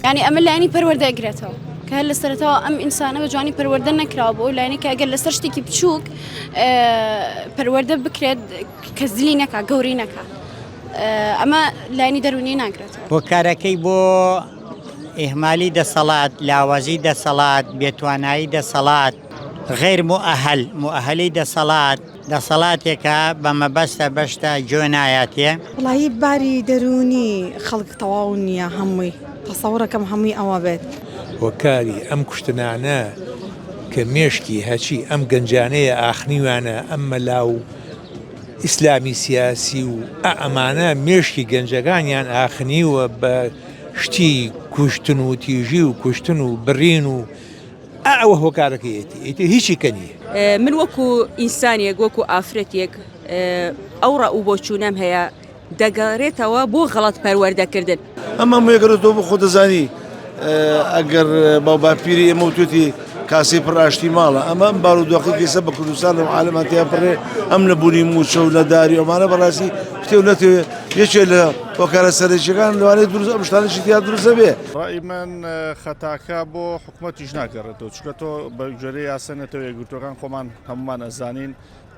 یانی ئەمە لایەنی پەروەردە ئەگرێتەوە کە هەر لە سەرەتاوە ئەم ئینسانە بە جوانی پەروەردە نەکراوە بۆ ئەو لایەنەی کە ئەگەر لەسەر شتێکی بچووک پەروەردە بکرێت کە زلی نەکا گەورەی نەکا ئەمە لایەنی دەروونی ناگرێتەوە. هۆکارەکەی بۆ ئیهمالی دەسەڵات، لاوازی دەسەڵات، بێتوانایی دەسەڵات، غیر موئەهەل، موئەهەلی دەسەڵات، دەسەڵاتێکە بە مەبەستە بەشتە گوێ نایاتێ. وەڵایی باری دەروونی خەڵک تەواو نییە هەمووی تەسەورەکەم هەمووی ئەوە بێت. هۆکاری ئەم کوشتنانە کە مێشکی هەچی ئەم گەنجانەیە ئاخنیویانە ئەم مەلا و ئیسلامی سیاسی و ئا ئەمانە مێشکی گەنجەکانیان ئاخنیوە بە شتی کوشتن و تیژی و کوشتن و بڕین و ئا ئەوە هۆکارەکەیەتی ئیتر هیچی کە نییە. من وەکو ئینسانێک وەکو ئافرەتێک ئەو ڕەئو بۆچوونەم هەیە دەگەرێتەوە بۆ غەڵەت پەروەردەکردن. ئەم هەموویە گەر تۆ بۆ خۆت دەزانی ئەگەر باوباپیری ئێمە وتوێتی کاسەی پڕ ئاشتی ماڵە ئەمە ئەم بارودۆخی کە ئێستا بە کوردستان و عالەمان تیا پڕێ ئەم نەبوونی مووچە و نەداری ئەمانە بەڕاستی بتێ و نەتەوێ یەکێ لە هۆکارە سەرەکیەکان لەوانەیە دروست ئەم شتانەشی تیا دروست دەبێ. ڕای من خەتاکە بۆ حکومەتیش ناگەڕێتەوە چونکە تۆ بە گوێرەی یاسا نەتەوە یەکگرتووەکان خۆمان هەمومان ئەزانین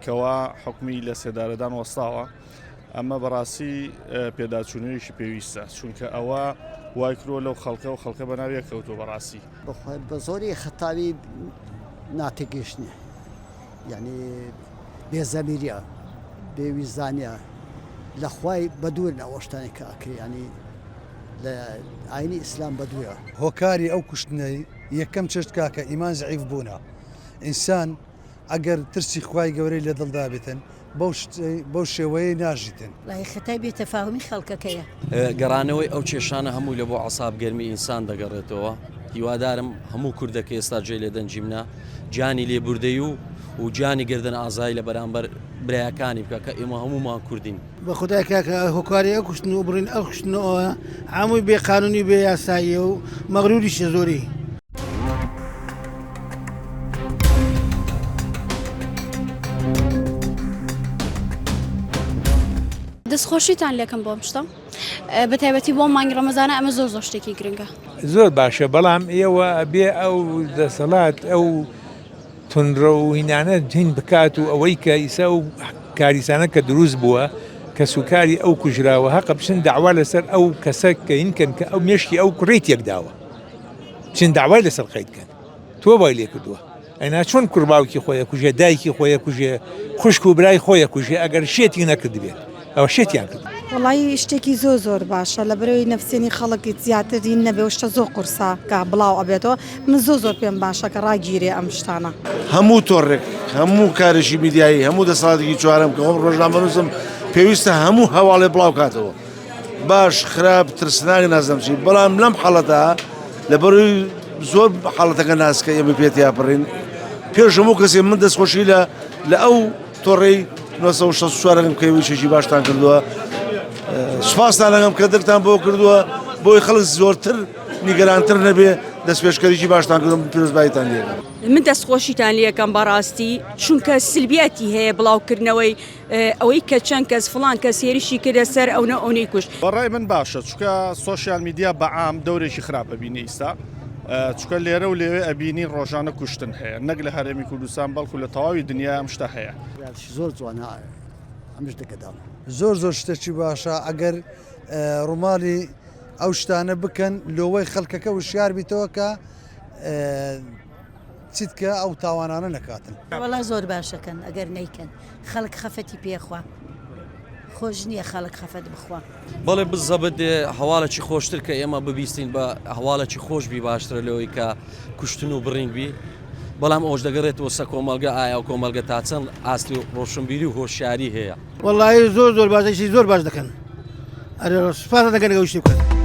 کەوا حکومی لە سێدارەدان وەستاوە ئەمە بەڕاستی پێداچوونەوەیەکی پێویستە چونکە ئەوە وای کردووە لەو خەڵکە و خەڵکە بەناو یەک کەوتووە بەڕاستی. بەخوای بە زۆری خەتاوی ناتێگەیشتنە یعنی بێ زەمیریە بێ ویژدانیە لە خوای بەدوورن ئەو شتانەی کە ئەکرێ یعنی لە ئاینی ئیسلام بەدوورە. هۆکاری ئەو کوشتنەی یەکەم چشت کاکە ئیمان زعیف بوونە ئینسان ئەگەر ترسی خوای گەورەی لە دڵدا بێتن بەو شێوەیەی ناژیتن. وەڵاهی خەتای بێ تەفاهومی خەڵکەکەیە. گەڕانەوەی ئەو کێشانە هەمووی لە بۆ عەساب گەرمی ئینسان دەگەڕێتەوە هیوادارم هەموو کوردە کە ئێستا جێ لێ دەنگی منە گیانی لێبوردەی و و گیانی گردن ئازای لە بەرامبەر برایەکانی بکە کە ئێمە هەموومان کوردین. بەخودای کاکە هۆکاری ئەو کوشتن و بڕین ئەو کوشتن و ئەوە هەمووی بێ قانونی بێ یاساییە و مەغروریشە زۆری. دەستخۆشیتان لێکەم بۆ ئەم شتە بە تایبەتی بۆ مانگی ڕەمەزانە ئەمە زۆر زۆر شتێکی گرنگە. زۆر باشە بەڵام ئێوە ئەبێ ئەو دەسەڵات ئەو تونڕەو و هینانە هین بکات و ئەوەی کە ئیسا ئەو کاریسانە کە دروست بووە کەسوکاری ئەو کوژراوە هەقە بچن داوا لەسەر ئەو کەسە کە هین کەن کە ئەو مێشکی ئەو کوڕەی تێکداوە بچن داوای لەسەر قەید کەن تۆ وای لێ کردووە ئەینا چۆن کوڕ باوکی خۆی ئەکوژێ دایکی خۆی ئەکوژێ خوشک و برای خۆی ئەکوژێ ئەگەر شێتی نەکردبێت ئەوە شێتیان کرد. وەڵایی شتێکی زۆر زۆر باشە لەبەرئەوەی نەفسیەنی خەڵک زیاتر هین نەبێ و شتە زۆر قورسە کە بڵاو ئەبێتەوە من زۆر زۆر پێم باشە کە ڕاگیرێ ئەم شتانە. هەموو تۆڕێک، هەموو کارێکی میدیایی، هەموو دەسەڵاتێکی چوارەم کە خۆم ڕۆژنامەنووسم پێویستە هەموو هەواڵێ بڵاو کاتەوە. باش خراپ ترسناک نازم چی بەڵام لەم حاڵەتە لەبەروی زۆر حاڵەتەکە ناسکە ئێمە پێ تیاپڕین پێش هەموو کەسێ من دەستخۆشی لە لە ئەو تۆڕەی 964 کە ویشێکی باشتان کردووە سوپاستان لەگەم کە دەرتان بۆ کردووە بۆی خەڵک زۆرتر نیگەرانتر نەبێ دەستپێشکەریی باشتان کردم پیرۆزباییتان لێکەم. من دەستخۆشیتان لەکەم بەڕاستی چونکە سلبیاتی هەیە بڵاوکردنەوەی ئەوەی کە چەند کەس فڵان کەس هێرشی کردە سەر ئەونە ئەونەی کوشت. بە ڕای من باشە چونکە سۆشیال میدیا بە عام دەورێکی خراپ ئەبینی ئیستا چونکە لێرە و لێوێ ئەبینی ڕۆژانە کوشتن هەیە نەک لە هەرێمی کوردستان بەڵکو لە تەواوی دنیا ئەم شتە هەیە. زۆر جوانە ئەمش دەگەدام. زۆر زۆر شتەکی باشە ئەگەر ڕووماڵی ئەو شتانە بکەن لۆوەی خەڵکەکە وشیار بیتەوە کە چیتکە ئەو تاوانانە نەکاتن. وەڵا زۆر باشەکەن ئەگەر نەیکەن خەڵک خەفەتی پێخوا خۆش نییە خەڵک خەفەت بخوا. بەڵێ بزەبت هەواڵێکی خۆشتر کە ئێمە ببیستین بە هەواڵێکی خۆش بی باشترە لەوەی کە کوشتن و بڕین بی بەڵام ئەوش دەگەڕێتەوە سە کۆمەڵگە ئایا و کۆمەڵگە تا چەند ئاستی ڕۆشنبیری و هۆشیاری هەیە. وەڵایی زۆر زۆر باشە ئیشی زۆر باش دەکەن ئەرێ سوپاس دەکەن ئەگەر شتێ بکەن.